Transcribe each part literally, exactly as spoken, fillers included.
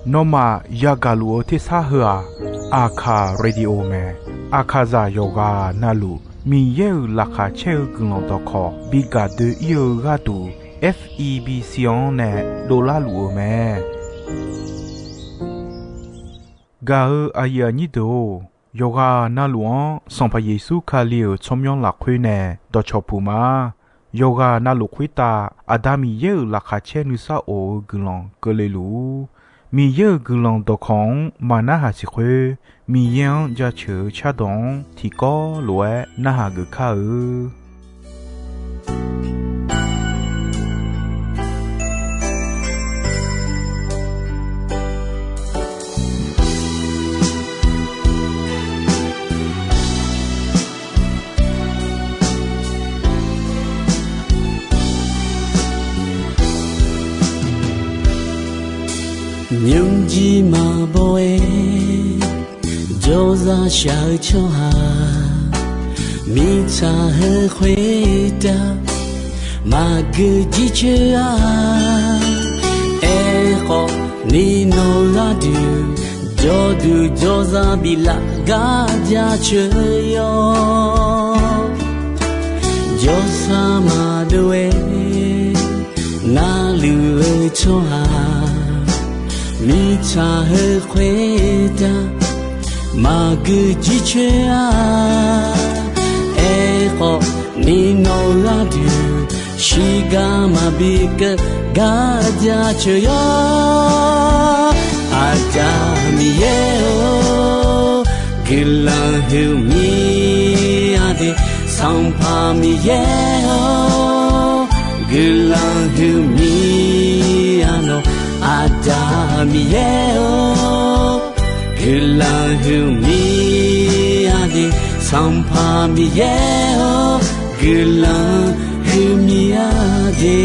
Nawmaf yagaq luf-eu tersar heu-aq, Aqkaq radio mae. Aqkaqzaq yawqghaq navluf Miqyaer-euq laqkhaq caer-eu guiqlanq dawqkawq bi gaq doe-ir-eu gharduq, F E B C-anr nae dovlar luf-eu mae. Gaq-eu aqyuif aqnyir deuq-or, yawqghaq navluf-anr Sanqpaq Yeqsur Kali-euq tsawrmyanr lafkhoer nae dawqcawq puq ma. Yawqghaq navluf khoertav Aqda Miqyaer-euq laqkhaq caer nuisar of-eu guiqlanq keuvle luf-ur. Miqyaer-euq guiqlanq dawqkawq-anr maqnarhaq siq khoer, Miqyaer-anr jaceuq-eu cardawq-anr tiqkawv lof-aer narhaq geuf kar-eu. Nymrjir maqbaw-aer jawrzaq shaq-eu tsawrhaq, mirtsaq heu khoertav maqgeu jircoer-a. Aerkhawf, ni nawq gharduq jawrduq jawrzaq biflaf gar jaceuq yawr. Jawrsar maqdov-aer narluf-eu tsawrhaq, mirtsaq heu khoertav maqgeu jircoer-a. Aerkhawf, ni nawq gharduq shiqgar maqbi keuv gar jaceuq yawr. Aqda Miqyaer-or, guiqlanq huiqmya de. Sanqpaq Miqyaer-or, guiqlanq huiqmya nawq. Aqda Miqyaer-or, guiqlanq huiqmya de. Sanqpaq Miqyaer-or, guiqlanq huiqmya de.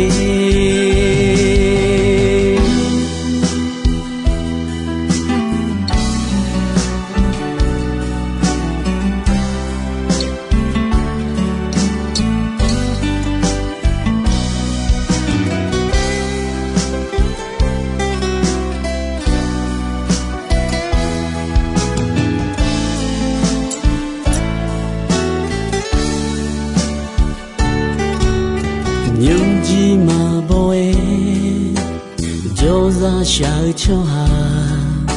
Nymrjir maqbaw-aer jawrzaq shaq-eu tsawrhaq,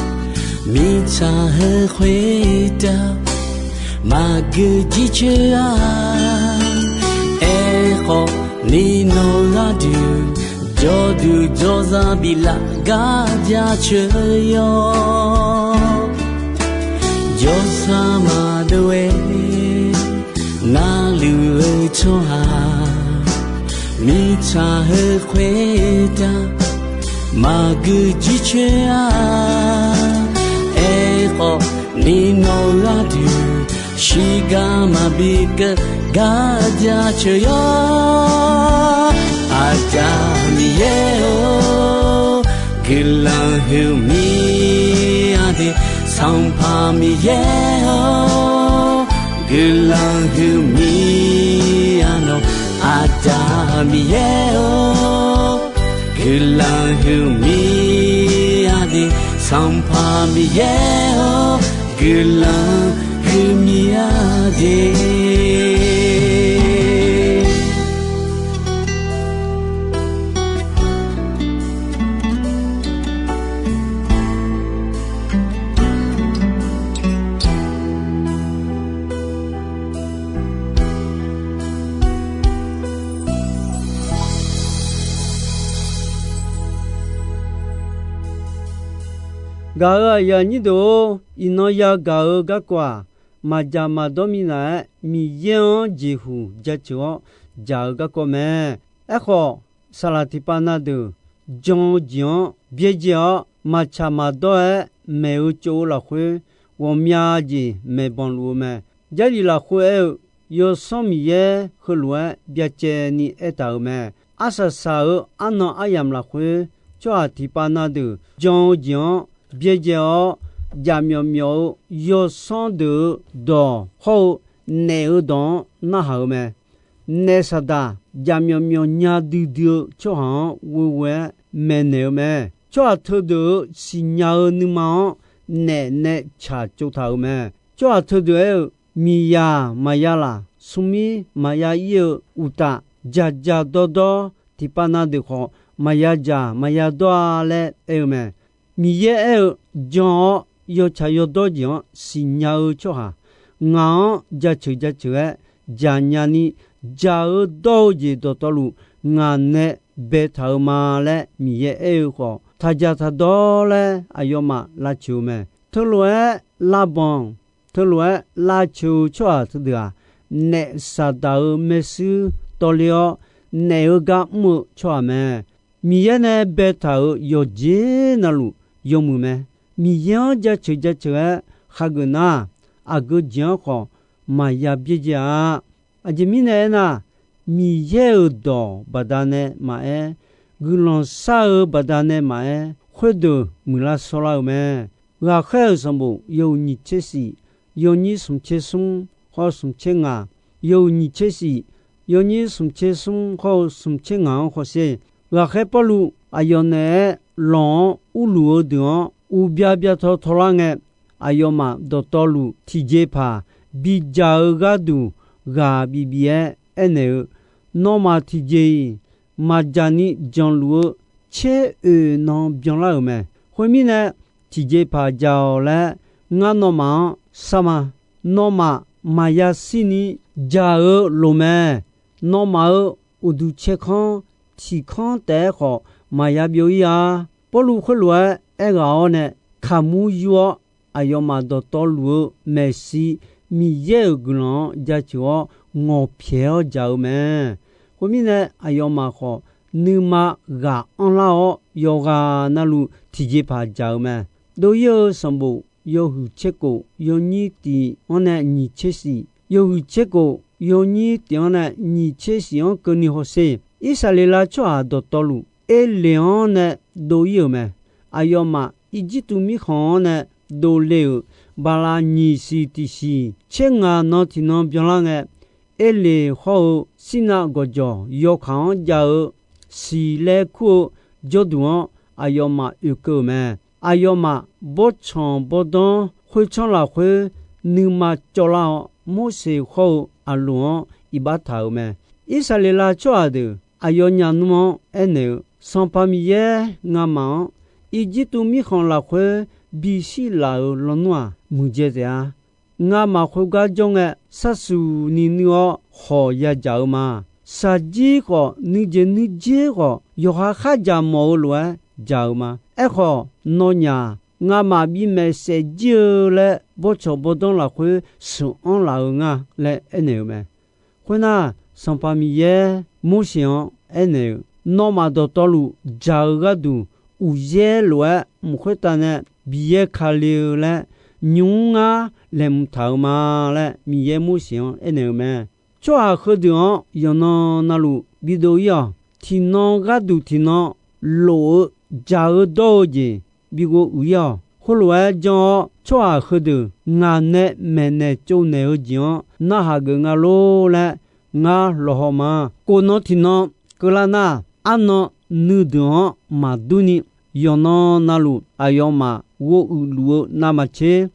mirtsaq heu khoertav maqgeu jircoer-a. Aerkhawf, ni nawq gharduq jawrduq jawrzaq biflaf gar jaceuq yawr. Jawrsar maqdov-aer narluf-eu tsawrhaq, mirtsaq heu khoertav maqgeu jircoer-a. Aerkhawf, ni nawq gharduq shiqgar maqbi keuv gar jaceuq yawr. Aqda Miqyaer-or, guiqlanq huiqmya de. Sanqpaq Miqyaer-or, guiqlanq huiqmya nawq. Aqda Miqyaer-or, guiqlanq huiqmya de. Sanqpaq Miqyaer-or, guiqlanq huiqmya de. Gaq-euq aqyuif aqnyir deuq-or, iqnan yagaq-eu garkawv-aq, maqdzaq maqdawr minav-aer Miqyaer-anr jeqhuq jaceuq-awr dzaq-eu garkawv mae. Aerkhawf, saqlaq tiqpav na deuq jan-eu jeq-anr byaerdzae-awr, maqtsaq maqdawr-aer maeq-eu tsov-eu lafkhoer, ghawqmya jeq maeqbanq luf-eu mae. Jarlif lafkhoer aer-eu, Yawsanr Miqyaer heulof-aer byacaevni aertaq-euq mae. Arsaq saq-euq arnan aryamq lafkhoer, tsawrhaq tiqpav na deuq jan-eu jeq-anr byaerdzae-awr, jaqmyawf myawf-eu yawsanr deuq-euq dawq hawr-eu naef-eu dawq-anr narhaq-eu mae. Naef saqdaq jaqmyawf myawf nya duidui-eu tsawrhaq-anr ghoeghoe-aer maeqnaeq-eu mae. Tsawrhaq teudeuq-euq siqnya-eu nuima-anr naef nae tsaqtsov taq-euq mae. Tsawrhaq teudeuq aer-eu, Miqyaq maqya laq, smrmir maqya ir-eu uqtaf, dzaqdzaq dawrdawr tiqpav na deuq khawf maqya dzaq maqya dawr-a laer aer-eu mae. Miqyaer aer-eu, Jan-awr, yawtsaq yawdawr jeq-anr siqnya-eu tsawrhaq, ngaq-anr jaceuq jaceuq-aer dzaqnya ni, dzaq-eu dawr-eu jeq dawqtawvluf ngaq nae baetaq-euq ma laer Miqyaer aer-eu khawf, taqdzaq taqdawr laer aqyawfmaf lavcoeq-eu mae. Teulof-aer lavbanq, teulof-aer lavcoeq-eu tsawrhaq teudeuq-aq, naef Saqdaq-euq maershuir tawvler-awr, naef-eu gar mr-eu tsawrhaq mae. Miqyaer nae baetaq-euq yawqjeq navluf yawmuiq mae. Miqyaer-anr jaceuq jaceuq-aer khageuf nar, aqgeu jeq-anr khawf maqya byaerdzae-a. Aqjeq mirnae aernar, Miqyaer-euq dawq baqdanae maqaer, guiqlanq shar-eu baqdanae maqaer, khoerdeuq muiqlar shawrlar-eu mae. Ghaqkhaer-euq sanqbof yawhuiq nyiq tser shif, yawnyir smq tser smr khawr-eu smq tser ngaq, yawhuiq nyiq tser shif, yawnyir smq tser smr khawr-eu smq tser ngaq-anr hawsher. Ghaqkhaer Pawrluv aqyawf naeq-aer lawq-anr urluf-eu deuq-anr uqbya byataw tawlar ngae, aqyawfmaf dawqtawvluf tiqjeqpaq bidzaq-eu gharduq ghaq bif bif-aer aernaeq-eu, Nawmaf tiqjeq-iq maqdzaq ni janluf-eu tser oeq nan byanlar-euq mae. Khoermirnae, tiqjeqpaq dzaq-awq laer ngar nawmaf-anr shar ma. Nawmaf maqya shir ni dzaq-eu loq mae. Nawmaf-euq uqduq caerkanr tiq kanr taef-aer khawf maqya byov-ir-a. Pawrluv khoerlof-aer aerghaq-awr nae kaqmur yur-awr, aqyawfmaf dawqtawvluf-eu maeqshi Miqyaer-euq guiqlanq-anr jaceuq-awr ngawqpyaeq-awr dzaq-eu mae. Khoermirnae, aqyawfmaf khawf nuima ghaq anrlar-awr, yawqghaq navluf tiqjeqpaq dzaq-eu mae. Dov-ir-eu sanqbof yawhuiq tser kof yawnyir tif-anr nae nyiq tser shif, yawhuiq tser kof yawnyir tif-anr nae nyiq tser shif-anr keuvni hawsher. Irsaqleqlav tsawrhaq dawqtawvluf, Erleq-anr nae dov-ir-euq mae. Aqyawfmaf Irjirtuv mirkhanq-anr nae dovle-euq bala nyiq siq tiq siq tser ngaq nan tiq nan byanlar ngae, Erleq hawr-eu Sirnav gawqjawq yawkaq-anr jav-eu siq laer kur-eu jawrduq-anr aqyawfmaf oekeuv-euq mae. Aqyawfmaf bawrtsanq bawrdanr khoertsanr lafkhoer nuima cawvlar-awr, Morseq hawr-eu Aqloq-anr iqbax taq-euq mae. Irsaqleqlav tsawrhaq deuq aqyawfnyaf nmr-anr aernaeq-eu, Sanqpaq Miqyaer ngamaf-anr Irjirtuv mirkhanq lafkhoer bishir laf-euq lawnmr-aq, muiqdzae taef-a. Ngamaf khoergar jawr ngae, sharsuq ni nuir-awr khawq yadzaq-eu ma. Shaqjir khawf, nuijeq nuirjir khawf, yawqha khardzaq mawf-eu lof-aer dzaq-eu ma. Aerkhawf, nawnyaf, ngamaf bimaeq saef jir-eu laer bawrtsanq bawrdanr lafkhoer sheuq-anr laf-eu nga laer aernaeq-eu mae. Khoernar, Sanqpaq Miqyaer Morseq-anr aernaeq-eu, Nawmaf dawqtawvluf dzaq-eu gharduq uqyaer lof-aer mq khoertav nae biyaer ka le-eu laer nymq-mr ngar laeqhmq taq-euq ma laer Miqyaer Morseq-anr aernaeq-eu mae. Tsawrhaq heudeuq-anr yawqnan navluf bidov-ir-awq. Tiqnan gharduq tiqnan lof-eu dzaq-eu dawr-eu jeq bighov uiq-ir-awq. Khoerlof-aer janr-awr, tsawrhaq heudeuq ngaq nae maeqnaeq tsovnaeq-eu jeq-anr narhaq geuf nga lor laer ngar lawqhaw ma. Kof nan tiqnan keuvlar nar, arnan nuideuq-anr maqdur ni, yawqnan navluf aqyawfmaf ghov uiqluf-eu navmaqtser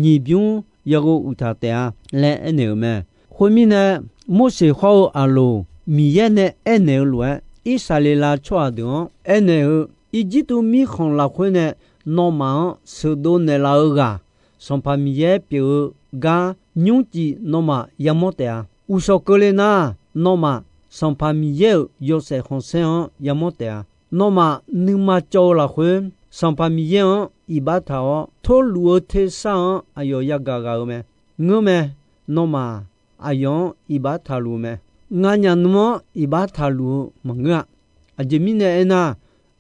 nyiq bymr yaghov uiqtaq taef-a laer aernaeq-euq mae. Khoermirnae, Morseq hawr-eu Aqloq Miqyaer nae aernaeq-eu lof-aer, Irsaqleqlav tsawrhaq deuq-anr aernaeq-eu, Irjirtuv mirkhanq lafkhoer nae nawmaf-anr sheuqdov naeqlaf-eu ghaq, Sanqpaq Miqyaer pyeuf-eu gar nymrcif nawmaf yamawr taef-a. Uqshawq keuvle nar, nawmaf Sanqpaq Miqyaer-euq yawshaef khanqsaer-anr yamawr taef-a. Nawmaf nuima cawv-eu lafkhoer, Sanqpaq Miqyaer-anr iqbax taq-awr, torluf-eu tersar-anr aqyawf yagaq ghaq-eu mae. Ngeur mae, nawmaf aqyawf-anr iqbax taqluf-eu mae. Nganyaf nmr-anr iqbax taqluf-eu maqngeur-a. Aqjeq mirnae aernar,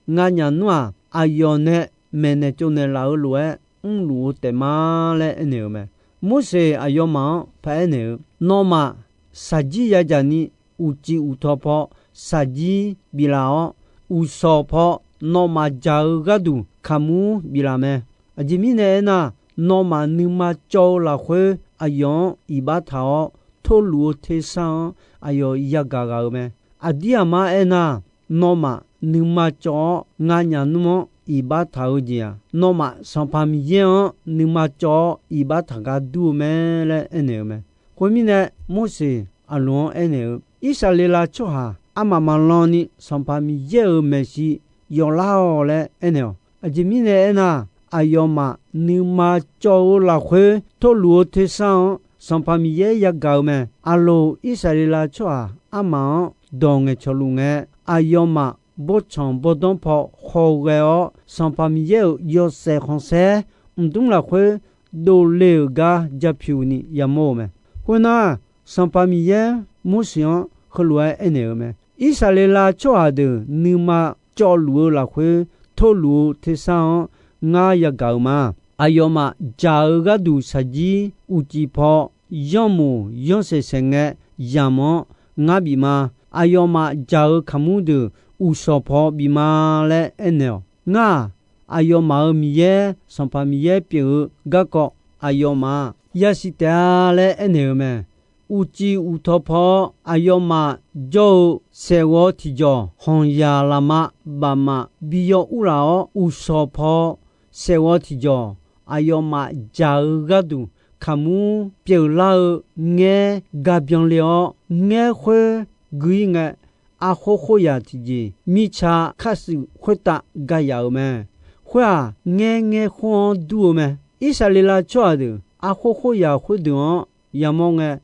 nganyaf nmr-aq, aqyawf nae maeqnaeq tsovnaeq laf-eu lof-aer mrluf-eu taef ma laer aernaeq-eu mae. Morseq aqyawfmaf-anr paraer naeq-eu, Nawmaf shaqjir yadzaq ni, uqcif uqtawq paw shaqjir biflaf-awr, uqshawq paw nawmaf dzaq-eu gharduq kaqmur biflaf mae. Aqjeq mirnae aernar, nawmaf nuima cawv-eu lafkhoer aqyawf-anr iqbax taq-awr, torluf-eu tersar-anr aqyawf yagaq ghaq-eu mae. Aqdir aqmar aernar, nawmaf nuima cawv-awr nganyaf nmr-anr iqbax taq-eu jeq-aq, nawmaf Sanqpaq Miqyaer-anr nuima cawv-awr iqbax taq gar dur-eu mae laer aernaeq-eu mae. Khoermirnae, Morseq Aqloq-anr aernaeq-eu, Irsaqleqlav tsawrhaq armaf maqlan ni Sanqpaq Miqyaer-euq maeqshi yawflar-awq laer aernaeq-awq. Aqjeq mirnae aernar, aqyawfmaf nuima cawv-eu lafkhoer torluf-eu tersar-anr Sanqpaq Miqyaer yagaq-eu mae. Aqloq Irsaqleqlav tsawrhaq armaf-anr dawq ngaeqcawq luf ngae, aqyawfmaf bawrtsanq bawrdanr paw khawghae-awr, Sanqpaq Miqyaer-euq yawshaef khanqsaer mqdmr lafkhoer dovle-euq gar japyuq ni yamawr-eu mae. Khoernar, Sanqpaq Miqyaer Morseq-anr heulof-aer aernaeq-eu mae. Irsaqleqlav tsawrhaq deuq nuima cawvluf-eu lafkhoer torluf-eu tersar-anr ngar yagaq-eu ma. Aqyawfmaf dzaq-eu gharduq shaqjir uqcif paw yanrmoq yanrsaeq saeq ngae yamq-anr ngar bif ma. Aqyawfmaf dzaq-eu kaqmur deuq uqshawq paw bif ma laer aernaeq-awq. Ngar-aq, aqyawfmaf-euq Miqyaer, Sanqpaq Miqyaer pyeuf-eu garkawv aqyawfmaf yasiq taef-a laer aernaeq-eu mae. Uqcif uqtaw paw-awr aqyawfmaf jawr-eu saeqghawv tiqjawq, khanqyaq lafma bafmaf bi yaw urlaf-awr, uqshawq paw saeqghawv tiqjawq, aqyawfmaf dzaq-eu gharduq kaqmur pyeuflar-eu ngaer ga byanle-awr, ngaer khoer gui-ir ngae, arkhoer khoeryaq tiqjeq mirtsa kharshuif khoertav ga yaf-euq mae. Khoer-aq, ngaer ngaer khoer-anr dur-eu mae. Irsaqleqlav tsawrhaq deuq arkhoer khoeryaq khoerdeuq-anr yamawr ngae,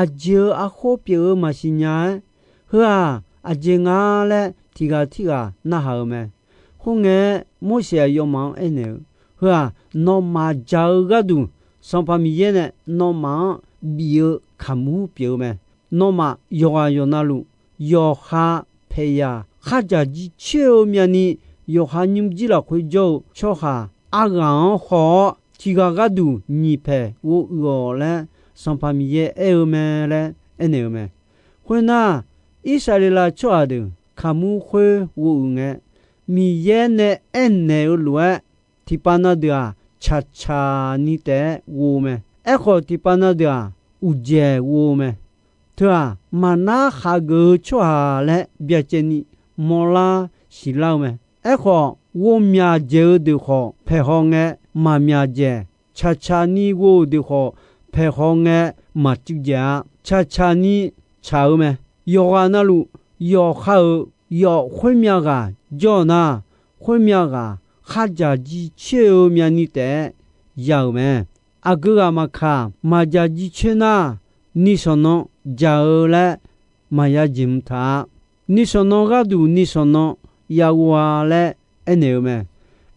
aqjeq-euq arkhoer pyeuf-eu maqsiq nya-aer, heu-aq, aqjeq nga laer tiqghaq tirghaq narhaq-eu mae. Khoerngae-aer, Morseq aqyawfmaf-anr aernaeq-eu, Heu-aq, nawmaf dzaq-eu gharduq Sanqpaq Miqyaer nae nawmaf-anr bif-eu kaqmur pyeuf-eu mae. Nawmaf yawqghaq yawqnavluf, yawqha paeqyaq khardzaq jircoer-eu myavni, yawqha nymrjir lafkhoer jawr-eu tsawrhaq arghaq-anr haw-awr, tiqghaq gharduq nyiq paeq ghovuiq-awq laer, Sanqpaq Miqyaer aer-eu mae laer aernaeq-eu mae. Khoernar, Irsaqleqlav tsawrhaq deuq kaqmur khoer ghovuiq ngae, Miqyaer nae aernaeq-eu lof-aer, tiqpav na deuq-aq, tsaqtsaq ni taef-aer ghov-eu mae. Aerkhawf, tiqpav na deuq-aq, uqdzaeq ghov-eu mae. Teu-aq, maqnar khaq geuf-eu tsawrhaq laer byacaevni mawrlar siqlar-eu mae. Aerkhawf, ghovmyaq dzaeq-eu deuq khawf paeqhaw ngae maqmyaq dzaeq, tsaqtsaq ni ghov-euq deuq khawf paeqhaw ngae maqcuiv dzaeq-a. Tsaqtsaq ni tsaq-eu mae. Yawqghaq navluf, yawqha-euq yawf khoermyav ghaq jawr-eu nar, khoermyav ghaq khardzaq jircoer-eu myavni taef-aer ya-euq mae. Aqgeu ghaq maqkaq, maqdzaq jircoer nar, ni sanqnan dzaq-eu laer maqya jeq mq taq-a. Ni sanqnan gharduq ni sanqnan ya ghov-a laer aernaeq-eu mae.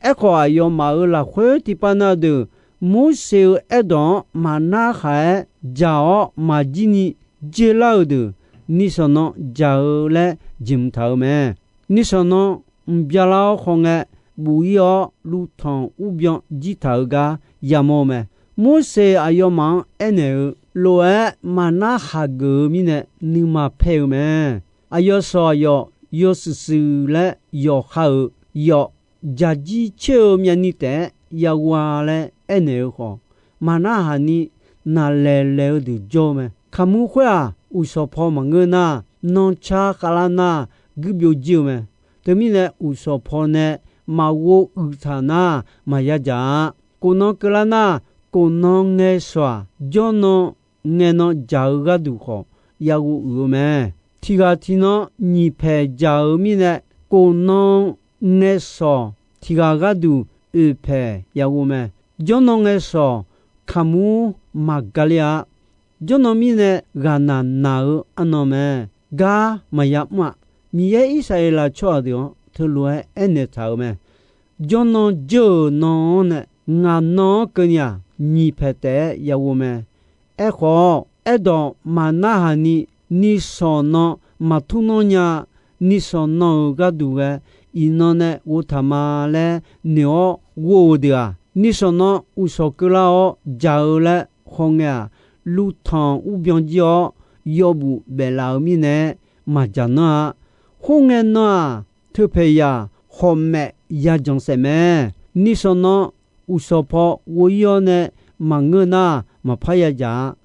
Aerkhawf, aqyawfmaf-euq lafkhoer tiqpav na deuq Morseq-euq aerdawq-anr maqnar khaq-aer dzaq-awr maqjir ni dzoerlar-euq deuq, ni sanqnan dzaq-eu laer jeq mq taq-eu mae. Ni sanqnan mq byalar-awr khawngae, buf-ir-awr luvtanq urbyan jir taq-eu gar yamawr-eu mae. Morseq aqyawfmaf-anr aernaeq-eu lof-aer maqnar khaq geuf-eu mirnae nuima paer-eu mae. Aqyawf sawq aqyawf yawshuif shuif laer yawqha-euq yawf dzaq jircoer-eu myavni taef-aer ya ghov-a laer aernaeq-eu khawf, maqnar haq ni naqlaeq laeq-eu deuq jawr-eu mae. Kaqmur khoer-aq, uqshawq paw maqngeur nar, nancar khavlar nar guir byovjir-eu mae. Teumirnae, uqshawq paw nae maqghov uiq taq nar maqya dzaq-a. Kof nan keuvlar nar, kof nan ngae shawq-aq, jawrnan ngae nan dzaq-eu gharduq khawf ya ghov uiq-eu mae. Tiq ghaq tiq nan nyiq paeq dzaq-euq mirnae, kof nan ngae shawq tiq ghaq gharduq oeq paeq ya ghov mae. Jawrnan ngae shawq kaqmur maqga ler-a. Jawrnan mirnae ghaqnaq naq-eu arnan mae. Gar maqya mr-aq, Miqyaer Irsaqleqlav tsawrhaq deuq-anr teulof-aer aernaeq taq-euq mae. Jawrnan dzeur-euq nan-anr nae ngaq nan-anr keuvni-aq, nyiq paeq taef-aer ya ghov mae. Aerkhawf, aerdawq maqnar haq ni, ni shawq nan maqtur nanr nya, ni shawq nan-euq gharduq ghae iqnan nae ghov taq ma laer noeq-awr ghov-euq deuq-aq, ni shawq nan uqshawq keuvlar-awr dzaq-eu laer khawngae-aq, luvtanq urbyan jir-awr yawbuf baef laf-euq mirnae maqdzaq nanr-a. Khoerngae nan-aq, teu paeq yaq khawqmaef ya janq saef mae. Ni shawq nan uqshawq paw ghov-ir-awr nae maqngeur nar maqpar ya dzaq-a.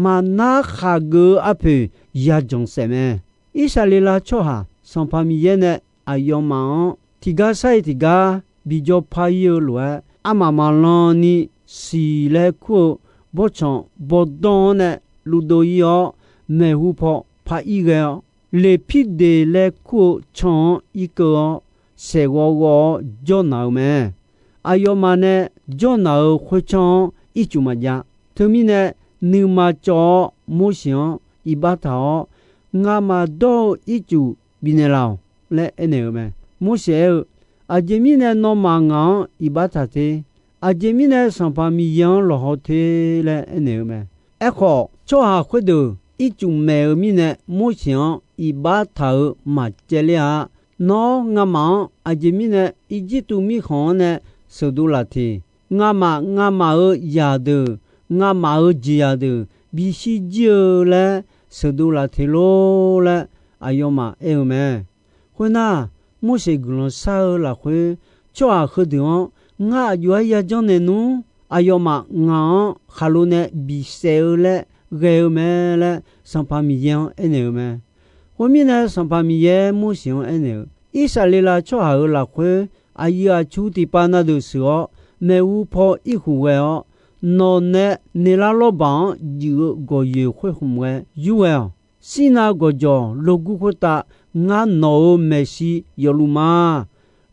Maqnar khaq geuf-eu arpoeq ya janq saef mae. Irsaqleqlav tsawrhaq Sanqpaq Miqyaer nae aqyawfmaf-anr tiqgar sar-iq tiqgar bijawr par-ir-eu lof-aer, armaf maqlan ni siq laer kur-eu bawrtsanq bawrdanr-anr nae luvdov-ir-awr, maeqhu paw par-ir ghae-awr, Leqpirdeq laer kur-eu can-anr irkeuv-awr, saeqghawv ghawv-awr jawrnaq-eu mae. Aqyawfmaf nae jawrnaq-euq khoertsanr-anr ircuf maqjav. Teumirnae, nuima cawv-awr Morseq-anr iqbax taq-awr, Ngamaf dawr-eu ircuf bifnaeq laf-awq laer aernaeq-eu mae. Morseq aer-eu, Aqjeq mirnae nawmaf ngaq-anr iqbax taq te. Aqjeq mirnae Sanqpaq Miqyaer-anr lawqhaw te laer aernaeq-eu mae. Aerkhawf, tsawrhaq khoerdeuq ircuf maeq-eu mirnae Morseq-anr iqbax taq-euq maqcaevler-a. Nawr ngamaf-anr aqjeq mirnae Irjirtuv mirkhanq-anr nae sheuqdov laf teq. Ngamaf ngamaf-euq zaqdeuq, ngamaf-euq jeqzaq deuq bishir jir-eu laer sheuqdov laf teq lor laer aqyawfmaf aer-eu mae. Khoernar, Morseq guiqlanq shar-eu lafkhoer, tsawrhaq heudeuq-anr ngar aqjox-aer yajanr naeq nmr. Aqyawfmaf ngaq-anr khaqlo nae bisaef-eu laer ghae-eu mae laer Sanqpaq Miqyaer-anr aernaeq-eu mae. Khoermirnae, Sanqpaq Miqyaer Morseq-anr aernaeq-eu, Irsaqleqlav tsawrhaq-euq lafkhoer aqyuif aqtsu tiqpav na deuq sheuq-awr, maeqhu paw irkhuf ghae-awr, nawq nae Neqlar lawrbaq-anr juif-eu gawqyoeq khoer khmq ghae yur ghae-awq. Sirnav gawqjawq logur khoertav ngar nawq-euq maeqshi yawfluf ma.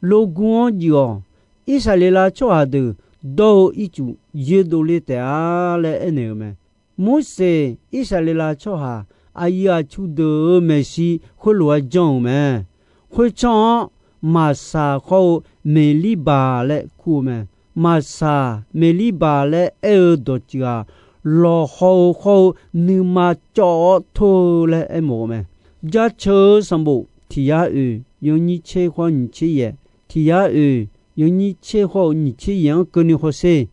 Logur-anr juif-awq. Irsaqleqlav tsawrhaq deuq dawr-eu ircuf yoerdovle taef-a laer aernaeq-eu mae. Morseq Irsaqleqlav tsawrhaq aqyuif aqtsu deuq-euq maeqshi khoerlof-aer janr-euq mae. Khoertsanr-anr Maqsaq khawr-eu Meqlirbaq laer kur-eu mae. Maqsaq Meqlirbaq laer aer-eu dawqtsuif-aq, lawqhaw-eu khawr-eu nuima cawv-awr tor-eu laer aermawf-eu mae. Jaceuq-eu sanqbof tiq yar oeq yawnyir tser khawr nyiq tser yaeq, tiq yar oeq yawnyir tser khawr-eu nyiq tser yaeq-anr keuvni hawsher.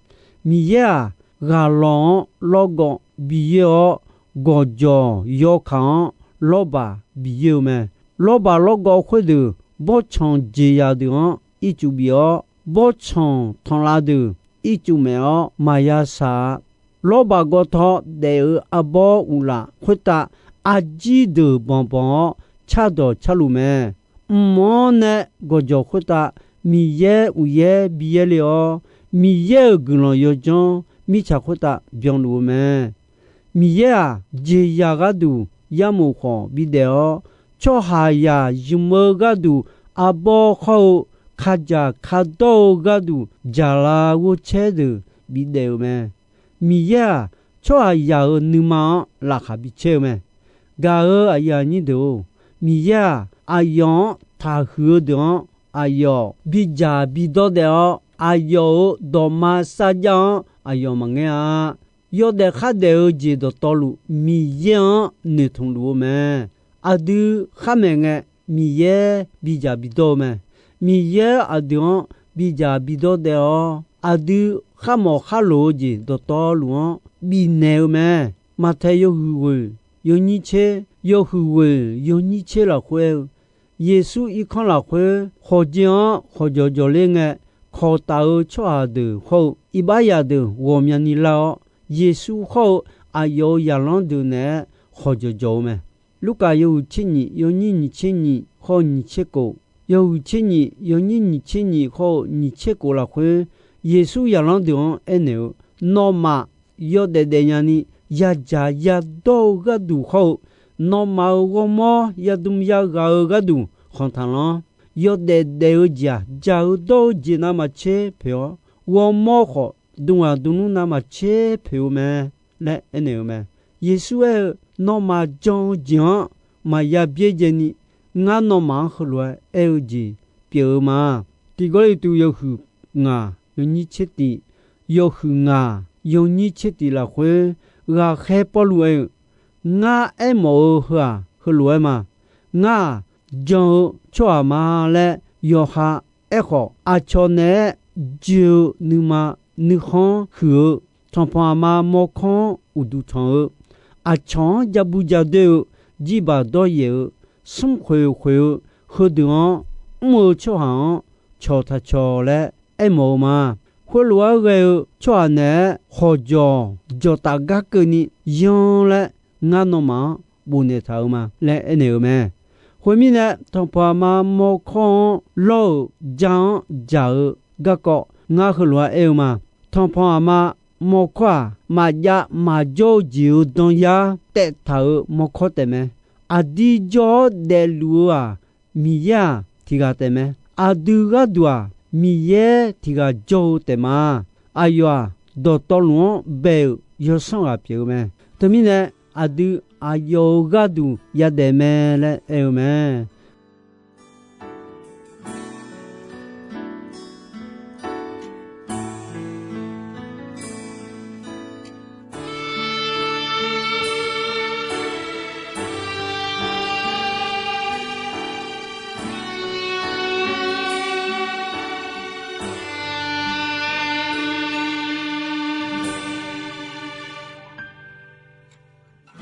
Miqyaer-aq, ghaqlawq-anr lawrgawv biyoer-awr, gawqjawq yawkaq-anr lawrbaq biyoer-eu mae. Lawrbaq lawrgawv khoerdeuq bawrtsanq jeqzaq deuq-anr ircuf bif-awr, bawrtsanq tanqlav deuq ircuf maef-awr maqya shaq-a. Lawrbaq gawv taw daef-eu arbawr uqlaf khoertav arjir deuq banqbanq-awr cardawq carluf mae. Mq-anr nae gawqjawq khoertav Miqyaer uqyaer bi yaerle-awr, Miqyaer-euq guiqlanq yawdzanr mirtsaq khoertav byanluf-eu mae. Miqyaer-aq, jeqzaq gharduq yarmof khawf bidaef-awr, tsawrhaqzaq zmq-eu gharduq arbawr khawr-eu kadzaq kardawr-eu gharduq jaqlav ghovcaer deuq bidaef-eu mae. Miqyaer-aq, tsawrhaqzaq-euq nuima-anr laqkhaq bicaer-eu mae. Gaq-euq aqyuif aqnyir deuq-or, Miqyaer-aq, aqyawf-anr taqhuiq-eu deuq-anr aqyawf bidzaq bidawr daef-awr, aqyawf-euq dawqma sarjax-anr aqyawf maqngaer-a. Yawdaef khardaef-eu jeq dawqtawvluf Miqyaer-anr noeqtmq luf-eu mae. Aqdui khar maeq ngae, Miqyaer bidzaq bidawr-eu mae. Miqyaer aqdui-anr bidzaq bidawr daef-awr, aqdui kharmawf kharloq-eu jeq dawqtawvluf-anr bifnaeq-eu mae. Maqtaeq yawhuiq ghoeq yawnyir tser, yawhuiq ghoeq yawnyir tser lafkhoer aer-eu, Yeqsur irkanr lafkhoer khawqjeq-anr khawqjawq jawq ler ngae, kawqtaf-eu tsawrhaq deuq hawr-eu iqbaxzaq deuq ghawqmyani lar-awr, Yeqsur hawr-eu aqyawf-euq zaqlanr deuq naeq-aer khawqjawq jawq-eu mae. Lurkaf yawhuiq tser nyiq yawnyir nyiq tser nyiq hawr-eu nyiq tser kof, yawhuiq tser nyiq yawnyir nyiq tser nyiq hawr-eu nyiq tser kof lafkhoer, Yeqsur zaqlanr deuq-anr aernaeq-eu, Nawmaf yawdaef daefnya ni yadzaq yadawr-eu gharduq hawr-eu, nawmaf-euq ghawrmawr yadm yaghaq-eu gharduq khanq taqlanr. Yawdaef daef-eu jeq-aq, dzaq-eu dawr-eu jeq navmaqtser poeq-awr, ghawrmawr khawf dmghaq dmnmr navmaqtser poeq-eu mae laer aernaeq-eu mae. Yeqsur aer-eu, Nawmaf jan-eu jeq-anr maqya byaerdzae ni, ngar nawmaf-anr heulof-aer aer-eu jeq pyeuf-eu ma. Tiq Gawrliqtu yawhuiq ngaq yawnyir tser tif, yawhuiq ngaq yawnyir tser tif lafkhoer, ghaqkhaer Pawrluv aer-eu, Ngar aermawf-eu heu-aq, heulof-aer ma. Ngar-aq, jan-eu tsawrhaq ma laer yawqha aerkhawf, aqcawq naeq-aer joe-eu nuima nuikhanr huiq-eu, tanqpanq aqma mawrkawr-anr uqduq tanq-eu, aqcawq-anr ja bu ja doer-eu, jirbaq dawryaef-eu, smrkhoeq khoeq-eu, heudeuq-anr mr-eu tsawrhaq-anr cawq taq cawq laer aermawf-eu ma. Khoerlof-aer ghae-eu tsawrhaq naeq-aer khawqjawq jawqtaf gar keuvni yan laer ngar nawmaf-anr bofnaeq taq-euq ma laer aernaeq-euq mae. Khoermirnae, tanqpanq aqma mawrkawr-anr lawr-euq jar-anr dzaq-eu garkawv ngar heulof-aer aer-eu ma. Tanqpanq aqma mawrkawr-aq, maqjav maqjawr-eu jeq-euq danyar taev taq-euq mawrkawr taef mae. Aqdui jawr-awr daefluf-eu-aq, Miqyaer-aq tiq ghaq taef mae. Aqdui gharduq-aq, Miqyaer tiq ghaq jawr-eu taef ma. Aqyawf-aq, dawqtawvluf-anr bae-euq yawsanr ghaq pyeuf-eu mae. Teumirnae, aqdui aqyawf-euq gharduq yadaef mae laer aer-eu mae.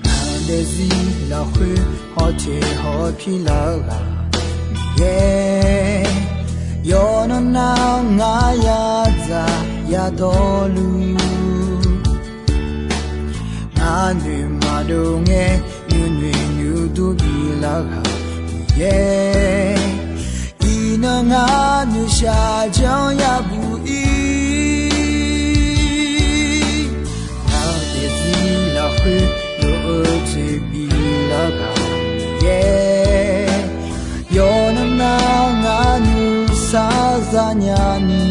Ngaq daefzir lafkhoer hawteq hawpir lar-eu ghaq Miqyaer, yawqnan nar ngar yadzaq yadawrluf, ngar noeqma dov ngae nuinoeq nuidur bif lar-eu ghaq Miqyaer, iqnan ngar noeqshaq janr yabuq ir. Ngaq daefzir lafkhoer lof-eu jeq bif lar-eu ghaq Miqyaer, yawqnan nar ngar nuisar zanya ni,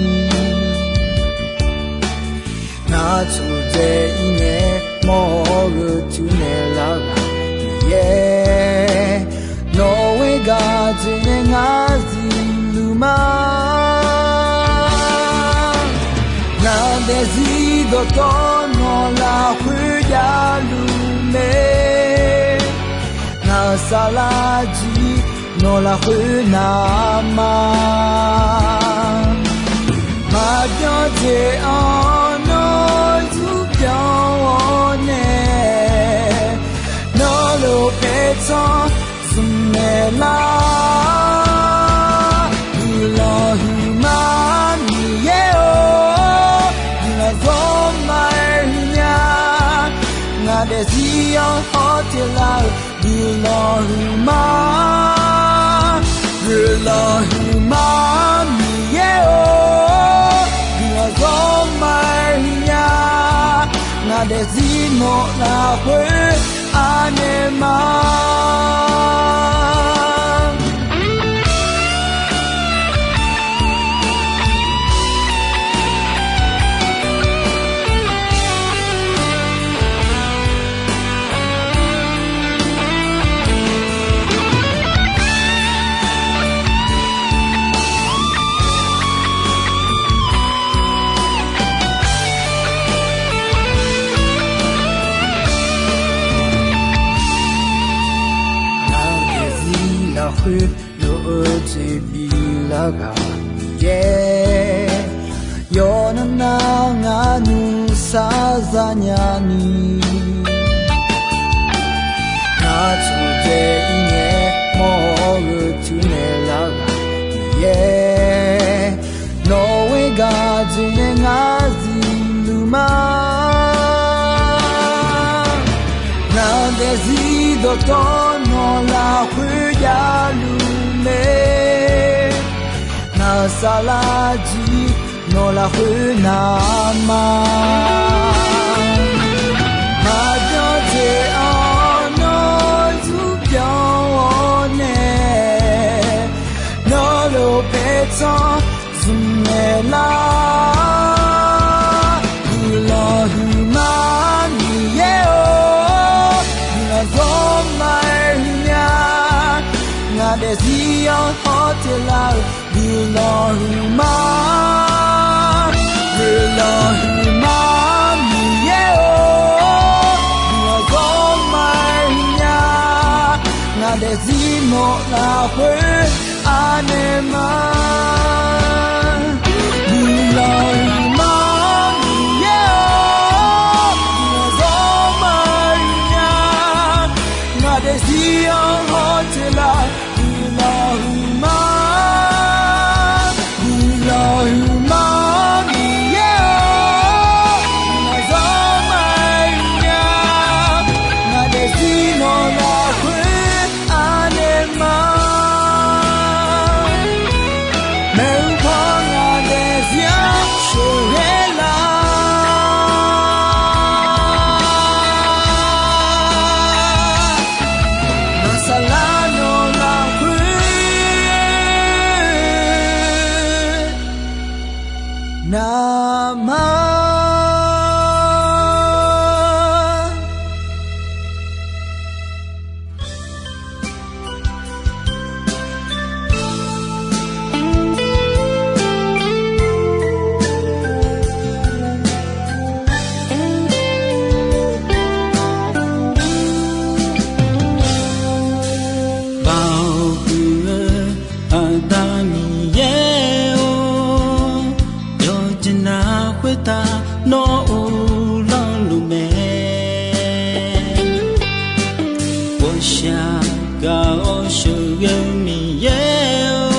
ngar tsofdzae ir ngae mawr-eu tuinaeq lar-eu ghaq Miqyaer, nawq-eu gaq jeq nae ngar zifluf ma. Ngaq daefzir dawqtawvluf nawq lafkhoer javluf mae. Ngaq-euq saflar jir nawq lafkhoer navma, maqbyan jeq-anr nawr zurbyan-awr nae, nawr lof paertsanr zmq naeq lar-awr, guiqlanq huiqma Miqyaer-or, guiqlanq zawr ma-aer huiqnya. Ngaq daefzir-anr hawteq lar-euq guiqlanq huiqma, guiqlanq huiqma Miqyaer-or, guiqlanq zawr ma-aer huiqnya. Ngaq daefzir nawq lafkhoer anaeq ma. Ngaq daefzir lafkhoer lof-eu jeq biflar ghaq Miqyaer, yawqnan nar ngar nuisar zanya ni, ngar tsofdzae ir ngae mawr-eu tuinaeq lar ghaq Miqyaer, nawq-eu gaq jeq nae ngar zifluf ma. Ngaq daefzir dawqtawvluf nawq lafkhoer javluf mae. Ngaq-euq saflar jir nawq lafkhoer navma, maqbyan jeq-anr nawr zurbyan-awr nae, nawr lof paertsanr zmq naeq lar. Guiqlanq huiqma Miqyaer-or, guiqlanq zawr ma-aer huiqnya. Ngaq daefzir-anr hawteq lar-euq guiqlanq huiqma, guiqlanq huiqma Miqyaer-or, guiqlanq zawr ma-aer huiqnya. Ngaq daefzir nawq lafkhoer anaeq ma. Guiqlanq huiqma Miqyaer-or, guiqlanq zawr ma-aer huiqnya. Ngaq daefzir-anr hawteq lar-euq guiqlanq huiqma, guiqlanq huiqma Miqyaer-or, guiqlanq zawr ma-aer huiqnya. Ngaq daefzir nawq laf Ngamaf Baoq huiq-eu Aqda Miqyaer-or, yawqjeq nav khoertav nawr uvlanr luf mae. Ghawqshaq gaq-awr sheuqghae-eu Miqyaer-or,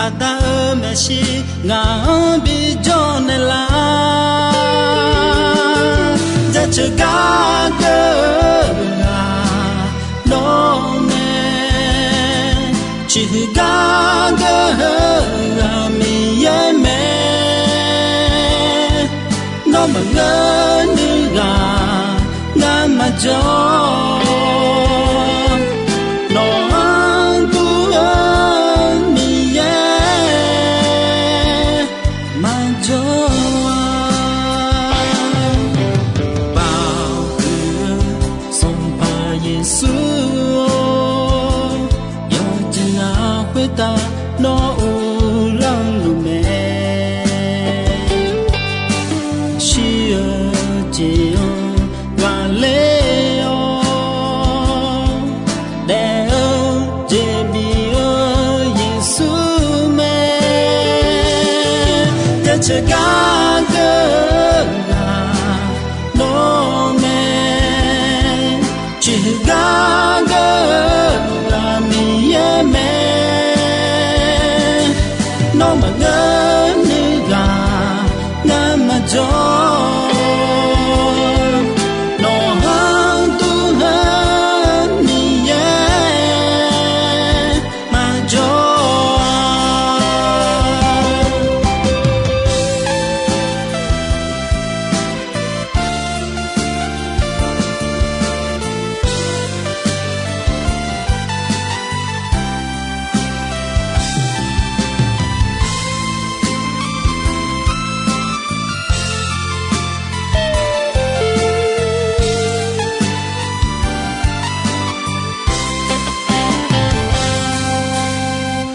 Aqda-euq maeqshi ngaq-anr bijawr naeqlaf. Jaceuq gar geur-eu ghaq nawr mae. Ciqhuiq gar geur-eu ghaq Miqyaer mae. Nawr maqngeur nuiv ghaq ngar maqjawr. Nawq-anr dur-eu Miqyaer maqjawr-a. Baoq huiq-eu Sanqpaq Yeqsur-or, yawqjeq nav khoertav nawr uvlanr luf mae. Shir-eu jeq-anr ghaqler-awr daef-eu jeq bif-eu Yeqsur mae. Jaceuq gar geur-eu ghaq nawr mae. Ciqhuiq gar geur-eu ghaq Miqyaer mae. Nawr maqngeur nuiv ghaq ngar maqjawr. Nawq-anr dur-eu Miqyaer maqjawr-a.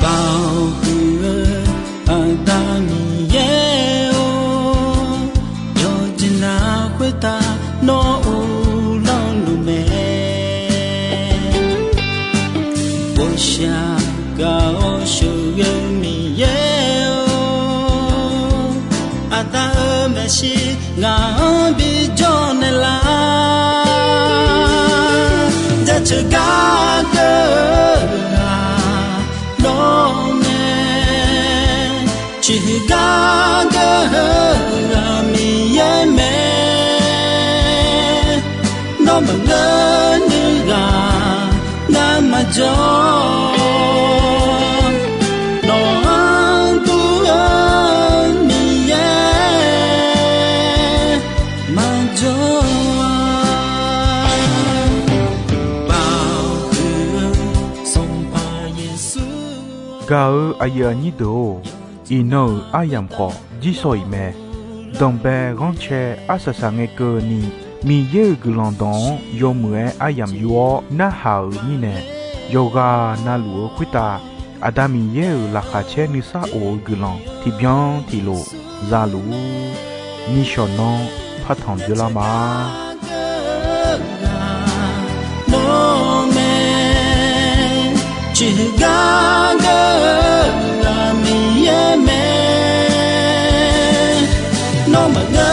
Baoq huiq-eu Aqda Miqyaer-or, yawqjeq nav khoertav nawr uvlanr luf mae. Ghawqshaq gaq-awr sheuqghae-eu Miqyaer-or, Aqda-euq maeqshi ngaq-anr bijawr naeqlaf. Jaceuq gar geur-eu ghaq nawr mae. Ciqhuiq gar geur-eu ghaq Miqyaer mae. Nawr maqngeur nuiv ghaq ngar maqjawr. Nawq-anr dur-eu Miqyaer maqjawr-a. Baoq huiq-eu Sanqpaq Yeqsur. Gaq-eu aqyuif aqnyir deuq-or, iqnan-euq aryamq khawf jirshaw-iq mae. Danqbae ghanrcae arsaq saq ngae keuvni, Miqyaer-euq guiqlanq dawq-anr yawmuiq-aer aryamq yur-awr narhaq-euq mirnae, yawqghaq navluf-eu khoertav Aqda Miqyaer-euq laqkhaq caer nuisar of-eu guiqlanq tiqbyan tiqlof zaluf-ur. Nishawq nanr partanq dzeurlar ma. Nawr mae, ciqhuiq gar geur-eu ghaq Miqyaer mae. Nawr maqngeur